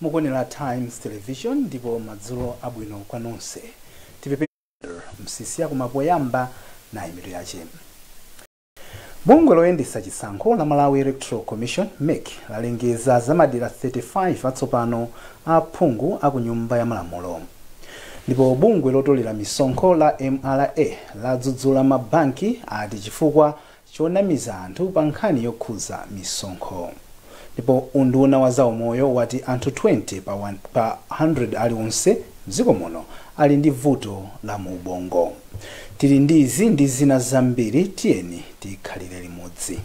Mukuonera Times Television ndipo madzulo abwino kwa nonse. Tipepe msisi akumapoyamba na imitu yache. Bungwe loyendetsa chisankho la Malawi Electoral Commission MEC lalengeza za madera 35 atsopano a phungu aku nyumba ya malamulo. Ndipo bungwe lotolera misonkho la MRA ladzudzula mabanki ati chifukwa chonamiza anthu pa nkhani yokhuza misonkho. Ndipo unduna wa zaumoyo wati anthu 20 pa 100 aliwonse mdziko muno ali ndi vuto la mu ubongo. Tili ndi izi ndi zina zambiri, tiyeni tikhalire limodzi.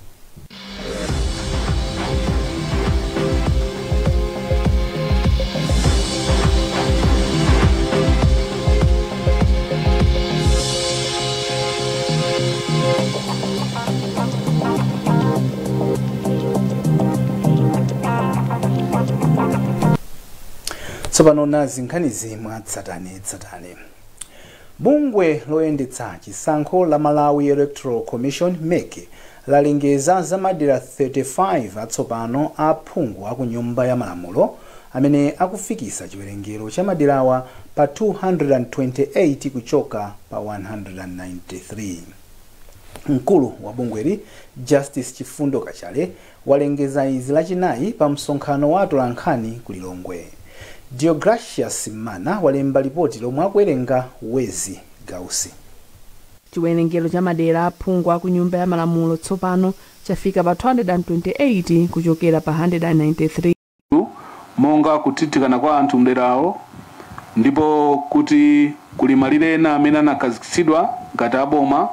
Tsopano nazi nkhanizi mwatsatanetsatane. Bungwe loyendetsa chisankho la Malawi Electoral Commission MEC lalengeza za madera 35 atsopano a phungu aku nyumba ya malamulo amene akufikisa chiwerengero cha maderawa pa 228 kuchoka pa 193. Mkulu wa bungweli Justice Chifundo Kachale walengeza izi lachinayi pa msonkhano wa atolankhani ku Lilongwe. Deogracius Mana walemba ripoti lomwe akuwerenga Wezi Gausi. Chiwerengero cha madera aphungu aku nyumba ya malamulo tsopano chafika pa 228 kuchokera pa 193. Monga kuthitikana kwa anthu mderawo, ndipo kuti kuli malire ena amene anakhazikitsidwa ngati aboma,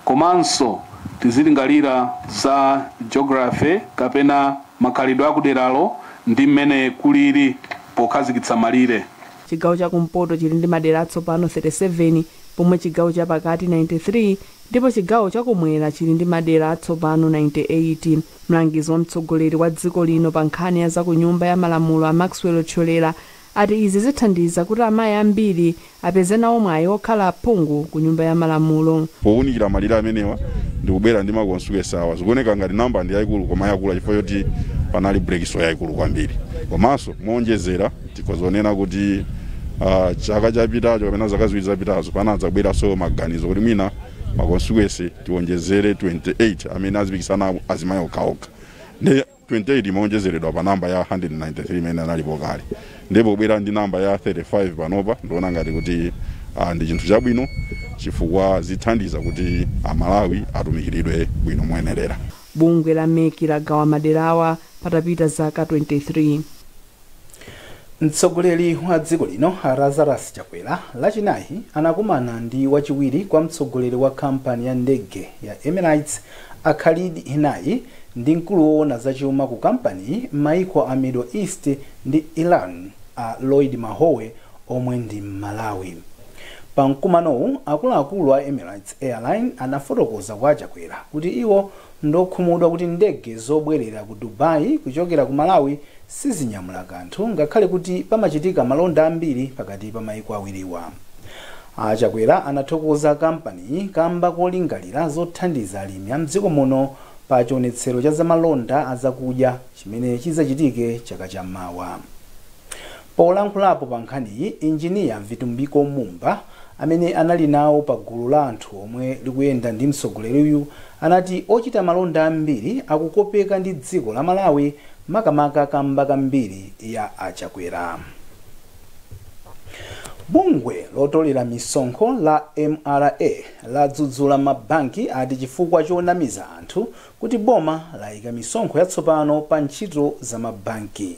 komanso tizilingalira za geography kapena makhalidwe akuderalo ndi mmene kulili pokhazikitsa malire. Chigawo cha kumpoto chili ndi madera atsopano 37, pomwe chigawo cha pakati 93 ndipo chigawo chakumwera chili ndi madera atsopano 98. Mlangizi wa mtsogoleri wa dziko lino pa nkhani ya zakunyumba ya malamulo a Maxwell Cholera ati izi zithandiza kuti amayi ambiri apeze nawo mwayi okhala aphungu ku nyumba ya malamulo. Powunikira malire amenewa ndikubwera ndi makonsulensi awa, zikuoneka ngati namba ndi yayikulu koma yakula chifukwa choti panali brekiso yayikulu kwambiri. Komanso monjezera tikozonena kuti chaka chapitacho kapena zaka ziwiri zapitazo panadzabweranso maganizo kuti mwina makonsulensi tiwonjezere 28 amene azipikisana azimayi okhaokha. Ndi 28 imaonjezeredwa pa namba ya 193 imene analipo kale, ndipo kubwera ndi namba ya 35 panopa ndiona ngati kuti ndi chinthu chabwino chifukwa zithandiza kuti Amalawi atumikiridwe bwino moyenerera. Bungwe la MEC lagawa maderawa patapita zaka 23. Mtsogoleri wa dziko lino Lazarus Chakwera lachinayi anakumana ndi wachiwiri kwa mtsogoleri wa kampani ya ndege ya Emirates a Khalid Hinai ndi mkulu woona zachuma ku kampani m'mayiko a Middle East ndi Iran a Lloyd Mahowe omwe ndi Malawi. Pa mkumanowu akuluakulu a Emirates Airline anafotokoza kwa Chakwera kuti iwo ndokhumudwa kuti ndege zobwerera ku Dubai kuchokera ku Malawi sizinyamula kanthu ngakhale kuti pamachitika malonda ambiri pakati pa mayiko awiriwa. A Chakwera anathokoza kampaniyi kamba kolingalira zothandiza alimi a mdziko muno pa chionetsero cha zamalonda azakudya chimene chizachitike chaka chammawa. Polankhulapo pa nkhaniyi, injiniya Vitumbiko Mumba amene anali nawo pa gulu la anthu omwe likuyenda ndi mtsogoleriyu anati ochita malonda ambiri akukopeka ndi dziko la Malawi makamaka kamba kambiri ya a Chakwera. Bungwe lotolera misonkho la MRA ladzudzula mabanki ati chifukwa chonamiza anthu kuti boma layika misonkho yatsopano pa ntchito za mabanki.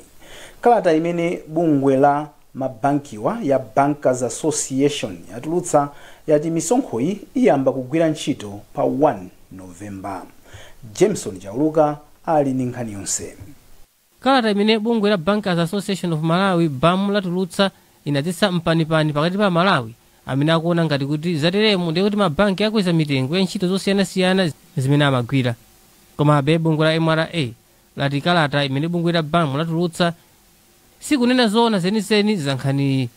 Kalata imene bungwe la mabankiwa ya Bankers Association yatulutsa yati misonkhoyi iyamba kugwira ntchito pa 1 Novemba. Jameson Chauluka ali ndi nkhani yonse. Kalata imene bungwe la Bankers Association of Malawi BAM latulutsa inadzetsa mpanipani pakati pa Malawi amene akuona ngati kuti zateremu ndiye kuti mabanki akweza mitengo ya ntchito zosiyanasiyana zimene amagwira. Komabe bungwe la MRA lati kalata imene bungwe la BAM latulutsa sikunena zoona zenizeni za nkhaniyi.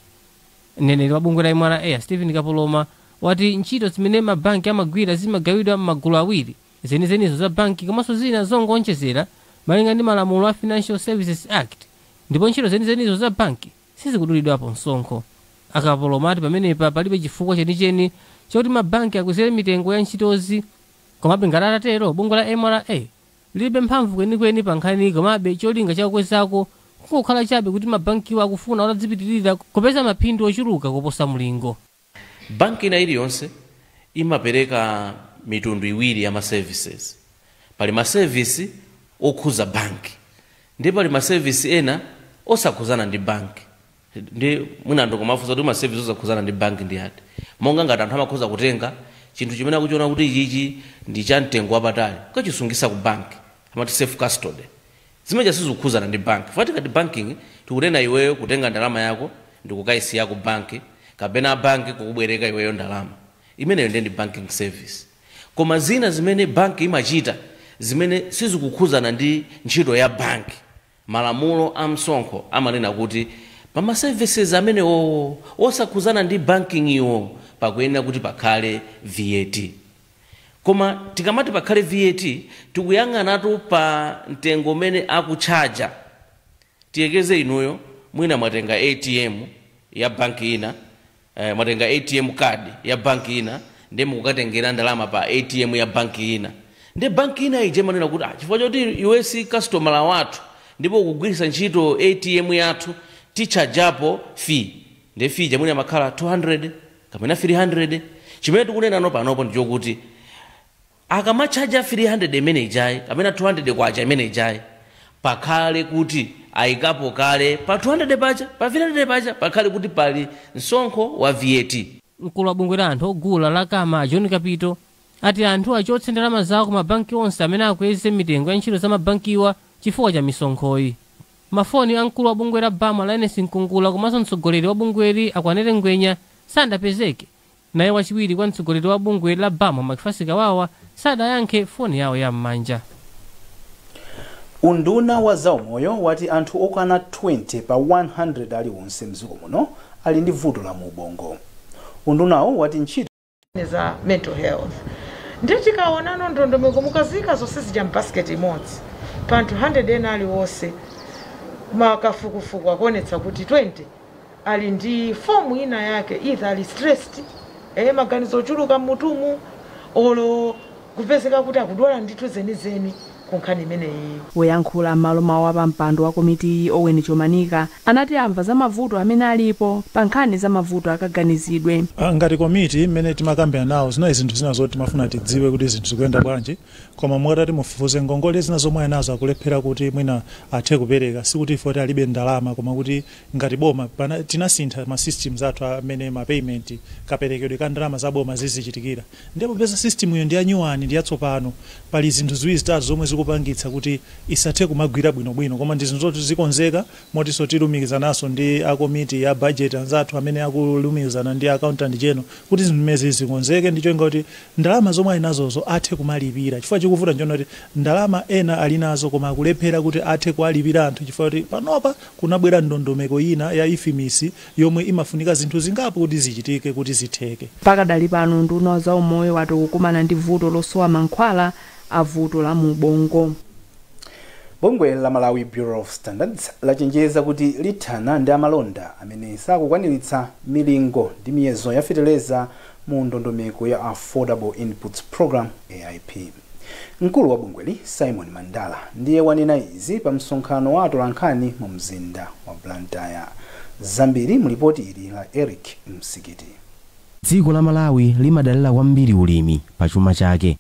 Mneneri wa bungwe la MRA Stephen Kapoloma wati ntchito zimene mabanki amagwira zimagawidwa m'magulu awiri, zenizenizo za banki komanso zina zongonjezera malinga ndi malamulo a Financial Services Act. Ndipo ntchito zenizenizo za banki sizikudulidwapo msonkho. Akapoloma ati pamenepa palibe chifukwa chenicheni choti mabanki akwezere mitengo ya ntchitozi. Komabe ngati atatero, bungwe la MRA lilibe mphamvu kwenikweni pa nkhani. Komabe cholinga chakukwezako kungokhala chabe kuti mabankiwo akufuna atadzipitirira kupeza maphindu ochuluka kuposa mlingo. Banki ina iliyonse imapereka mitundu iwiri ya maservices. Pali maservice okhuza banki, ndi pali maservice ena osakhuzana ndi banki. Ndi mwina ndikumafunsa kuti maservice osakhuzana ndi banki ndi ati? Monga ngati anthu amakhoza kutenga chinthu chimene akuchiona kuti ichichi ndi cha mtengo wapatali, kachisungisa ku banki, amati safe custody. Zimene sizikhuzana ndi banki. Fati kati banking tikunena iweyo kutenga ndalama yako ndikukayisiya ku banki, kapena banki kukubwereka iweyo ndalama, imeneyo ndiye ndi banking service. Koma zina zimene banki imachita zimene sizikukhuzana ndi ntchito ya banki, malamulo a msonkho amanena kuti pa ma services amenewo osakhuzana ndi banking iwo pakuyenera kuti pakhale VAT. Koma tikamati pakhale VAT, tikuyang'anatu pa mtengo umene akutchaja. Tiyekeze inuyo mwina mwatenga ATM ya banki ina, mwatenga ATM card ya banki ina, ndi mukukatengera ndalama pa ATM ya banki ina. Ndi banki ina ije manena kuti, chifukwa choti iwe si customer wathu ndipo ukugwiritsa ntchito ATM yathu, tichajapo fee. Ndi fee jamwina amakhala 200 kapena 300. Chimene tikunena panopo ndichokuti akamachaja 300 imene ijayi kapena 200 kwacha imene ijayi, pakhale kuti ayikapo kale pa 200 pacha, pa 300 pacha, pakhale kuti pali msonkho wa VAT. Mkulu wa bungwe la anthu ogula la Kama, John Kapito, ati anthu achotse ndalama zawo ku mabanki onse amene akweze mitengo ya ntchito za mabankiwa chifukwa cha misonkhoyi. Mafoni a mkulu wa bungwe la Bama, Linus Mkungula, komanso mtsogoleri wa bungweli, Akwanere Ngwenya, sandapezeke. Naye wachiwiri kwa mtsogoleri wa bungwe la Bama, Makifasi Kawawa, sadayankhe foni yawo ya m'manja. Unduna wa zaumoyo wati anthu okwana 20 pa 100 aliwonse mdziko muno ali ndi vuto la muubongo. Undunawo wati ntchito za mental health, ndiye tikaonano ndondomeko, mukazika zonse zija m'basket imodzi, pa anthu 100 ena aliwonse, makafukufuku akuonetsa kuti 20 ali ndi form ina yake, either ali stressed, maganizo ochuluka mmutumu, olo kupezeka kuti akudwala ndithu zenizeni ku nkhani imeneyi. Woyankhula m'malo mawu apampando wa komitiyi, Owen Chomanika, anati amva za mavuto amene alipo pa nkhani za mavuto akaganizidwe. Ngati komiti imene timakambirana nawo, zinali zinthu zina zoti timafuna tidziwe kuti zinthu zikuyenda bwanji. Koma mukatati mufufuze, ngongole zina zomwe anazo akulephera kuti mwina athe kupereka, sikuti ife kuti alibe ndalama, koma kuti ngati boma tinasintha ma systems athu amene ma payment, kaperekedwe ka ndalama za boma zizichitikira. Ndipo popeza system iyo ndi ya new one, ndi yatsopano, pali zinthu ziwiri zitatu zomwe zikupangitsa kuti isathe kumagwira bwinobwino. Koma ndi zinthu zoti zikonzeka, motinso tilumikizananso ndi a komiti ya budget anzathu amene akulumikizana ndi Accountant General kuti zinthu zimezi zikonzeke, ndi cholinga kuti ndalama zomwe ali nazozo athe kumalipira. Chifukwa chikuvuta nchoona kuti ndalama ena ali nazo, koma akulephera kuti athe kuwalipira anthu, chifukwa kuti panopa kunabwera ndondomeko ina ya IFMIS yomwe imafunika zinthu zingapo kuti zichitike, kuti zitheke. Pakadali pano, unduna wa zaumoyo wati kukumana ndi vuto losowa mankhwala a vuto la mubongo. Bungwe la Malawi Bureau of Standards lachenjeza kuti lithana ndi amalonda amene sakukwaniritsa milingo ndi miyezo ya feteleza mu ndondomeko ya Affordable Inputs Program, AIP. Mkulu wa bungweli, Simon Mandala, ndiye wanena izi pa msonkhano wa atolankhani mu mzinda wa Blantyre. Zambiri mu lipoti ili la Eric Msikiti. Dziko la Malawi limadalira kwambiri ulimi pa chuma chake.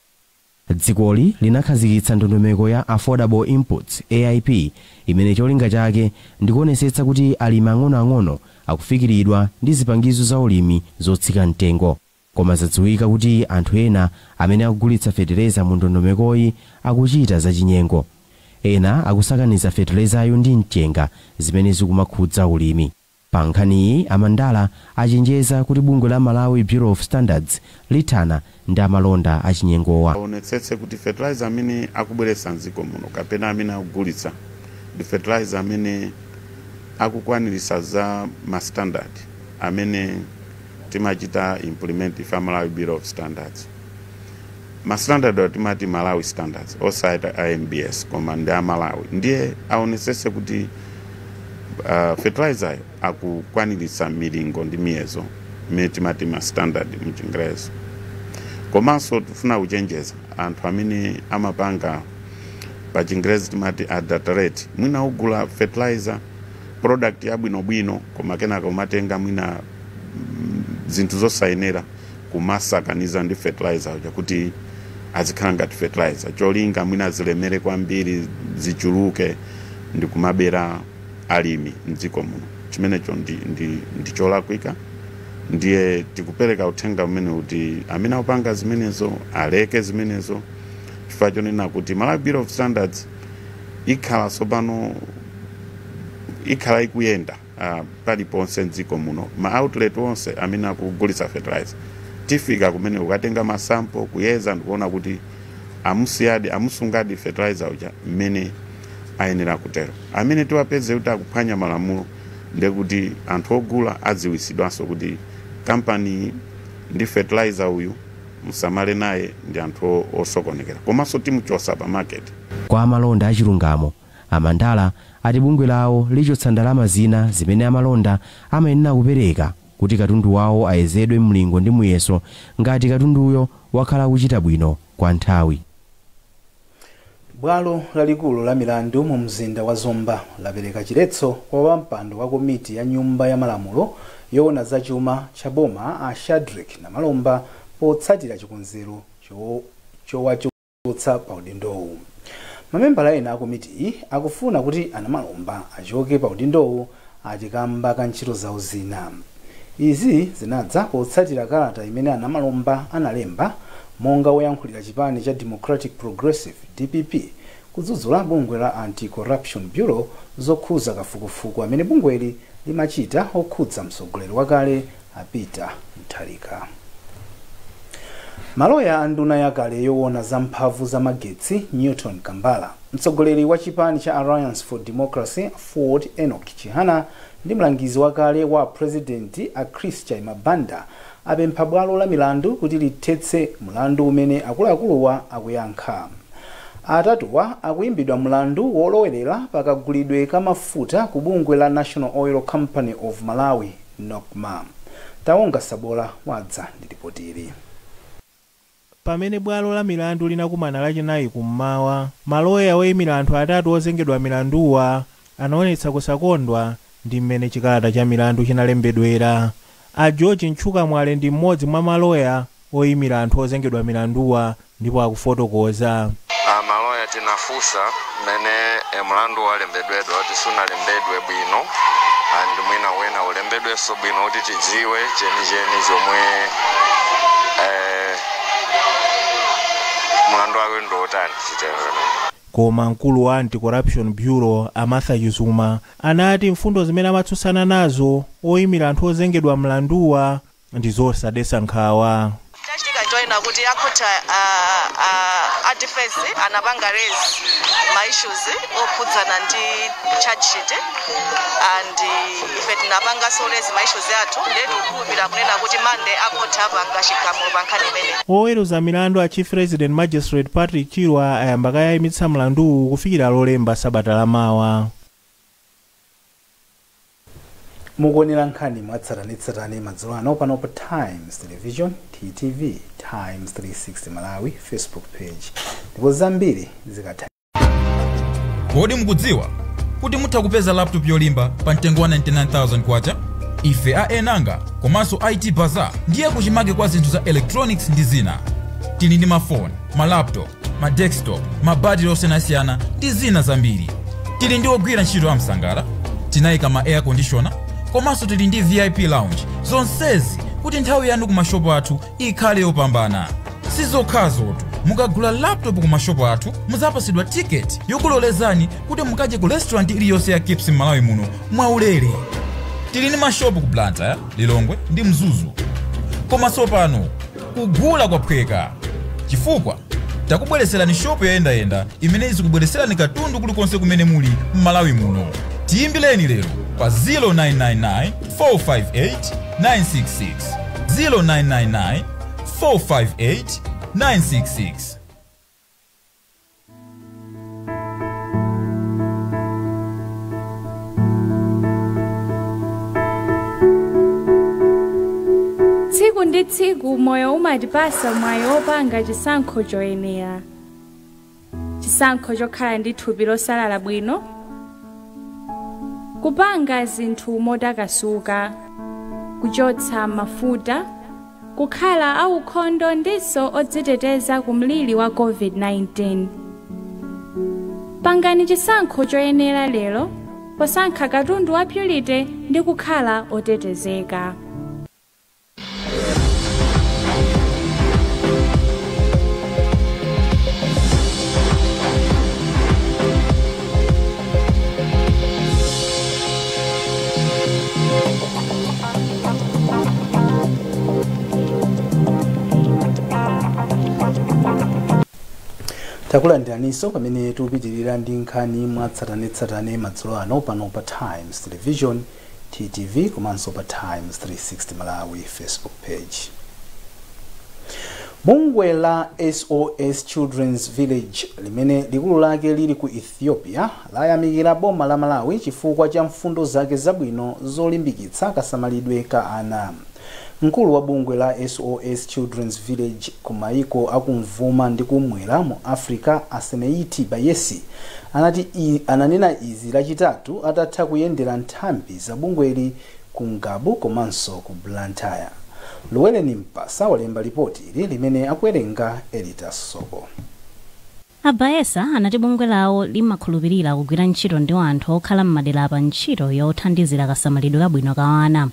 Dzikoli linakhazikitsa ndondomeko ya Affordable Inputs, AIP, imene cholinga chake ndikuonetsetsa kuti alimi ang'onoang'ono akufikiridwa ndi zipangizo za ulimi zotsika mtengo. Koma zadziwika kuti anthu ena amene akugulitsa fetereza mu ndondomekoyi akuchita zachinyengo. Ena akusakaniza feterezayo ndi mchenga, zimene zikumakhudza ulimi. Pa nkhaniyi, Amandala achenjeza kuti bungwe la Malawi Bureau of Standards lithana ndi amalonda achinyengowa. Aonetsetse kuti fertilizer amene akubweretsa mdziko muno kapena amene akugulitsa ndi fertilizer amene akukwanirisa za ma standard amene timachita implement ife Malawi Bureau of Standards. Ma standard awo timati Malawi Standards, osati iMBS, koma ndi amalawi. Ndiye aonetsetse kuti Fertilizer akukwaniritsa milingo ndi miyezo imene timati ma standard mchingerezi. Komanso tifuna kuchenjeza anthu amene amapanga, pa Chingerezi timati adulterate. Mwina ugula fertilizer product yabwinobwino, koma kenaka umatenga mwina zinthu zosayenera kumasakaniza ndi fertilizer uja kuti azikhala ngati fertilizer, cholinga mwina zilemere kwambiri, zichuluke ndi kumabera alimi mdziko muno. Chimenecho ndi cholakwika. Ndiye tikupereka uthenga umene kuti amene akupanga zimenezo aleke zimenezo, chifukwa chonena kuti Malawi Bureau of Standards ikhala tsopano ikhala ikuyenda paliponse mdziko muno, ma outlet onse amene akugulitsa fertilizer. Tifika kumene kukatenga ma sample, kuyeza ndikuona kuti amusiyadi, amusungadi fertilizer uja mmene ayenera kutero. Amene tiwapeze kuti akuphwanya malamulo, ndekuti anthu ogula adziwisidwanso kuti kampani ndi fertilizer uyu musamale naye, ndi anthu osokonekera, komanso timuchosa pa market. Kwa amalonda achilungamo, Amandala ati bungwe lawo lichotsa ndalama zina zimene amalonda amayenera kupereka kuti katundu wawo ayezedwe mlingo ndi muyeso ngati katunduyo wakhala kuchita bwino kwa nthawi. Bwalo lalikulu la milandu mu mzinda wa Zomba lapereka chiletso kwa wapampando wa komiti ya nyumba ya malamulo yoona zachuma cha boma a Shadrick Namalomba potsatira chikonzero chowachotsa pa udindowu. Mamembala ena a komitiyi akufuna kuti aNamalomba achoke pa udindowu achikamba ka ntchito zawo zina. Izi zinadza potsatira kalata imene aNamalomba analemba monga woyankhulira chipani cha Democratic Progressive, DPP, kudzudzula bungwe la Anti-Corruption Bureau zokhuza kafukufuku amene bungweli limachita okhudza mtsogoleri wakale a Peter Mutharika. Maloya a nduna yakale yoona za mphamvu za magetsi Newton Kambala, mtsogoleri wa chipani cha Alliance for Democracy Ford Enoch Chihana ndi mlangizi wakale wa president a Chris Chaima Banda apempha bwalo la milandu kuti lithetse mlandu umene akuluakuluwa akuyankha. Atatuwa akuimbidwa mlandu wolowelera pakagulidwe ka mafuta ku bungwe la National Oil Company of Malawi, NOCMA. Taonga Sabola wadza ndi ripoti ili. Pamene bwalo la milandu linakumana Lachinayi kummawa, maloya oyimira anthu atatu ozengedwa milanduwa anaonetsa kusakondwa ndi mmene chikalata cha milandu chinalembedwera. A George Ntchukamwale ndi mmodzi mwa maloya oyimira anthu ozengedwa milanduwa ndipo akufotokoza. Maloya tinafunsa mmene mlandu walembedwedwa kuti sunalembedwe bwino, and mwina wena ulembedwenso bwino kuti tidziwe chenicheni chomwe mlandu wake ndiotani, chitero. Koma mkulu wa Anti-Corruption Bureau Amartha Chizuma anati mfundo zimene amatsutsana nazo oyimira anthu ozengedwa mlanduwa ndi zosadetsa nkhawa. Chachitika nchoyena kuti akhoti a defense anapanga raise ma issues okhudzana ndi charge sheet, and ife tinapanganso raise ma issues athu. Ndiye tikukhulupirira kunena kuti Monday akhoti apanga chigamulo pa nkhani imeneyi. Oweruza milandu a Chief Resident Magistrate Patrick Chirwa ayamba kayayimitsa mlanduwu kufikira Lolemba sabata lamawa. Mukuonera nkhani mwatsatanetsatane madzulo ano pano pa Times Television, TTV, Times 360 Malawi Facebook page, ndipo zambiri zikatha. Kodi mukudziwa kuti mutha kupeza laptop yolimba pa mtengo wa 99,000 kwacha? Ife a Enanga komanso IT Bazaar ndiye kuchimake kwa zinthu za electronics ndi zina. Tili ndi mafoni, ma laptop, ma desktop, mabatiri osiyanasiyana ndi zina zambiri. Tili ndi ogwira ntchito amsangala, tinayika ma air conditioner, komanso tili ndi VIP lounge, zonsezi kuti nthawi yanu ku mashopu athu ikhale yopambana. Sizokhazotu, mukagula laptop ku mashopu athu muzapasidwa tiketi yokulolezani kuti mukadye ku restaurant iliyonse ya KFC m'Malawi muno mwaulere. Tili ndi mashopu ku Blantyre, Lilongwe ndi Mzuzu. Koma tsopano kugula kwaphweka chifukwa takubweretserani shopu yoyendayenda imene izikubweretserani katundu kulikonse kumene muli m'Malawi muno. Tiyimbireni lero pa 0999 458 966, 0999 458 966. Tsiku ndi tsiku moyo umatipasa mwayi opanga chisankho choyenera, chisankho chokhala ndi thupi losalala bwino, kupanga zinthu motakasuka, kuchotsa mafuta, kukhala aukhondo ndiso odziteteza ku mliri wa COVID-19. Pangani chisankho choyenera lero posankha katundu wa Purity ndi kukhala otetezeka. Takulandiraninso pamene tikupitirira ndi nkhani mwatsatanetsatane madzulo ano pano pa Times Television, TTV, komanso pa Times 360 Malawi Facebook page. Bungwe la SOS Children's Village limene likulu lake lili ku Ethiopia layamikira boma la Malawi chifukwa cha mfundo zake zabwino zolimbikitsa kasamalidwe ka ana. Mkulu wa bungwe la SOS Children's Village ku maiko akumvuma ndi kumwera mu Africa, Aseneiti Bayesi, anati ananena izi Lachitatu atatha kuyendera nthambi za bungweli ku Ngabu komanso ku Blantyre. Luweleni Mpasa walemba ripoti ili limene akuwerenga Elita Soko. Abayesa anati bungwe lawo limakhulupirira kugwira ntchito ndi anthu okhala m'madera pa ntchito yothandizira kasamalidwe kabwino ka ana.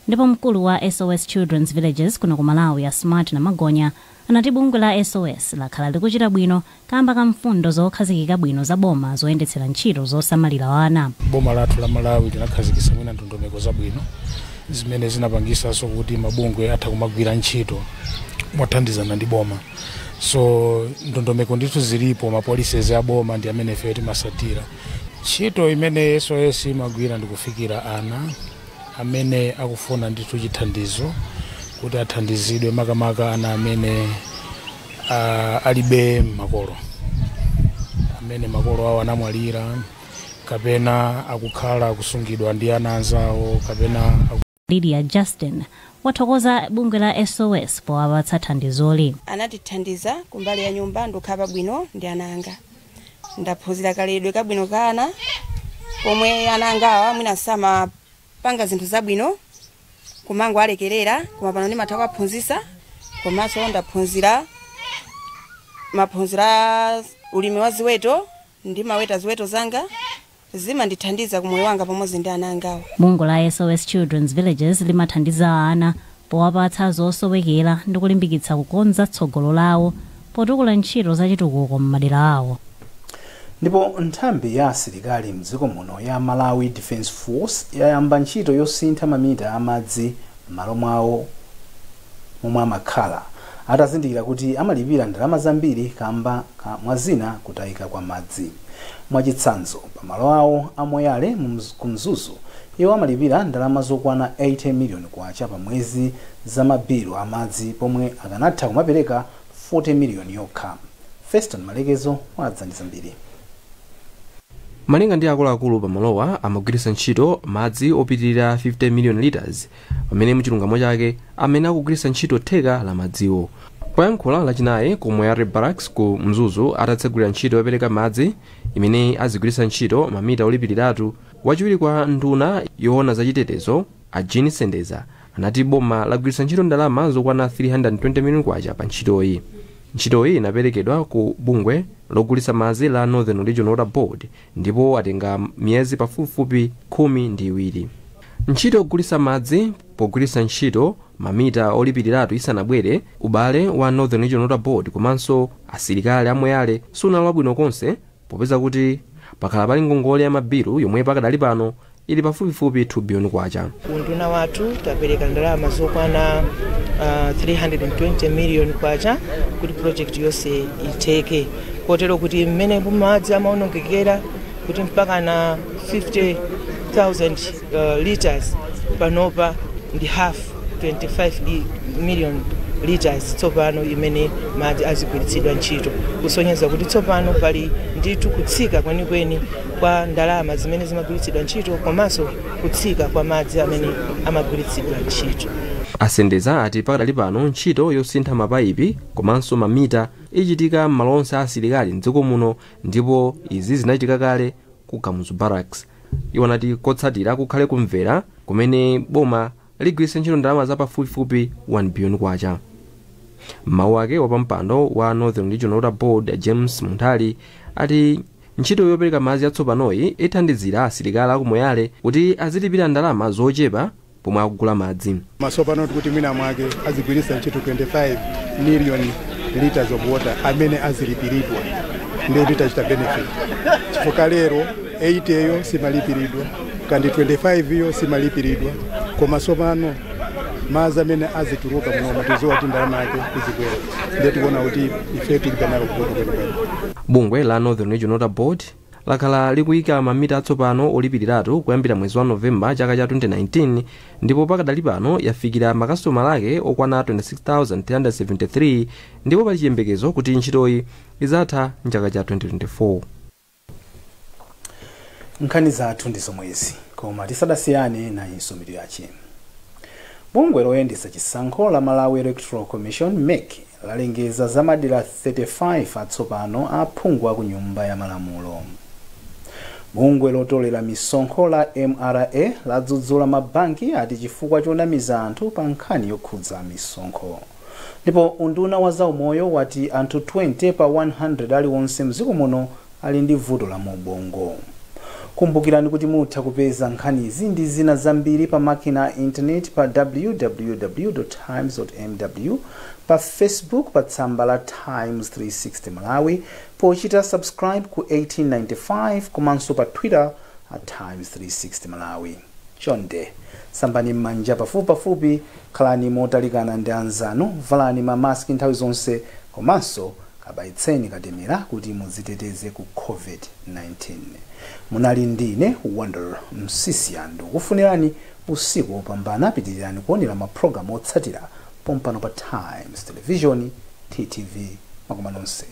Ndipo mkulu wa SOS Children's Villages kuno ku Malawi, a Smart Namagonya, anati bungwe la SOS lakhala likuchita bwino kamba ka mfundo zokhazikika bwino za boma zoyendetsera ntchito zosamalira ana. Boma lathu la Malawi linakhazikitsa mwina ndondomeko zabwino zimene zinapangisanso kuti mabungwe atha kumagwira ntchito mothandizana ndi boma. So ndondomeko ndithu zilipo, ma policies a boma ndi amene ife timasatira. Ntchito imene SOS imagwira ndi kufikira ana amene akufuna ndithu chithandizo kuti athandizidwe, makamaka ana amene alibe makolo, amene makolo awo anamwalira kapena akukhala akusungidwa ndi ana anzawo kapena. Lydia Justin wathokoza bungwe la SOS powapatsa thandizoli. Anatithandiza kumbali ya nyumba, ndikukhala bwino ndi ana anga. Ndaphunzira kaleredwe kabwino ka ana, pomwe ana angawa mwina samapanga zinthu zabwino kumango alekerera, koma pano ndimatha kuwaphunzitsa. Komanso ndaphunzira maphunzira ulimi wa ziweto, ndimaweta ziweto zanga, zimandithandiza kumoyo wanga pamodzi ndi ana angawo. Bungwe la SOS Children's Villages limathandiza ana powapatsa zosowekera ndi kulimbikitsa kukonza tsogolo lawo potukula ntchito zachitukuko m'madera awo. Ndipo nthambi ya asilikali mdziko muno ya Malawi Defence Force yayamba ntchito yosintha mamita amadzi m'malo mwawo momwe amakhala, atazindikira kuti amalipira ndalama zambiri kamba mwazina kutayika kwa madzi. Mwachitsanzo, pamalo awo amoyale ku Mzuzu, iwo amalipira ndalama zokwana 80 million kwacha pa mwezi za mabilu amadzi, pomwe akanatha kumapereka 40 million yokha. Feston Malekezo wadza ndi zambiri. Malinga ndi akuluakulu pamalowa, amagwiritsa ntchito madzi opitirira 50 million liters, pamene muchilungamo chake amene akugwiritsa ntchito theka la madziwo. Poyankhula Lachinayi ku Moyale Barracks ku Mzuzu atatsegulira ntchito yopereka madzi imene azigwiritsa ntchito mamita olipiriratu, wachiwiri kwa nduna yoona zachitetezo a Jean Sendeza anati boma lagwiritsa ntchito ndalama zokwana 320 million kwacha pa ntchitoyi. Ntchitoyi inaperekedwa ku bungwe logulitsa madzi la Northern Region Water Board ndipo atenga miyezi pafupifupi 12. Ntchito yogulitsa madzi pogwiritsa ntchito mamita olipiriratu isanabwere, ubale wa Northern Region Water Board komanso asilikali amoyale sunali wabwino konse, popeza kuti pakhala pali ngongole ya mabilu yomwe pakadali pano ili pafupifupi 2 billion kwacha. Unduna wathu tapereka ndalama zokwana 320 million kwacha kuti project yonse iteke, kotero kuti mmene madzi amaonongekera kuti mpaka na 50,000 liters, panopa ndi half, 25 million liters tsopano imene madzi azigwiritsidwa ntchito, kusonyeza kuti tsopano pali ndithu kutsika kwenikweni kwa ndalama zimene zimagwiritsidwa ntchito komanso kutsika kwa madzi amene amagwiritsidwa ntchito. Asendeza ati pakadali pano ntchito yosintha mapayipi komanso mamita ichitika m'malo onse a asilikali mdziko muno, ndipo izi zinachitika kale ku Kamuzu Barracks. Iwo anati kotsatira kukhale kumvera kumene boma ligwiritse ntchito ndalama za pafupifupi 1 billion kwacha. Mawu ake wapampando wa Northern Regional Water Board James Munthali ati ntchito yopereka madzi atsopanoyi ithandizira asilikali aku Moyale kuti azilipira ndalama zochepa pomwe akugula madzi. Masopano tikuti mwina mwake azigwiritsa ntchito 25 million liters of water amene azilipiridwa, ndiye kuti tachita benefit, chifukwa lero 8 eyo simalipiridwa kandi 25 iyo simalipiridwa, koma sopano madzi amene azituluka muno tiziwa kuti ndalama yake izikwera, ndiye tikuona kuti ife tilibe nalo kupoto kwenikweni. Bungwe la Northern Regional Water Board lakhala likuyika mamita atsopano olipiriratu kuyambira mwezi wa Novemba chaka cha 2019, ndipo pakadali pano yafikira makasitomala ake okwana 26,373, ndipo pali chiyembekezo kuti ntchitoyi izatha mchaka cha 2024. Nkhani zathu ndi zomwezi, koma tisadasiyane nayinso mitu yache. Bungwe loyendetsa chisankho la Malawi Electoral Commission MEC lalengeza za madera 35 atsopano a aphungu aku Nyumba ya Malamulo. Bungwe lotolera misonkho la MRA ladzudzula mabanki ati chifukwa chonamiza anthu pa nkhani yokhudza misonkho. Ndipo unduna wa zaumoyo wati anthu 20 pa 100 aliwonse mdziko muno ali ndi vuto la mubongo. Kumbukirani kuti mutha kupeza nkhanizi ndi zina zambiri pa makina a internet pa www.times.mw, pa Facebook pa tsamba la Times 360 Malawi pochita subscribe ku 1895, komanso pa Twitter at Times 360 Malawi. Chonde sambani m'manja pafupipafupi, khalani motalikana ndi anzanu, valani mamaski nthawi zonse, komanso kabayitseni katemera kuti mudziteteze ku COVID-19. Munali ndine Wonder Msisiyandu, kufunirani usiku wopambana. Pitirirani kuonera mapulogalamu otsatira pompano pa Times Television, TTV. Makoma nonse.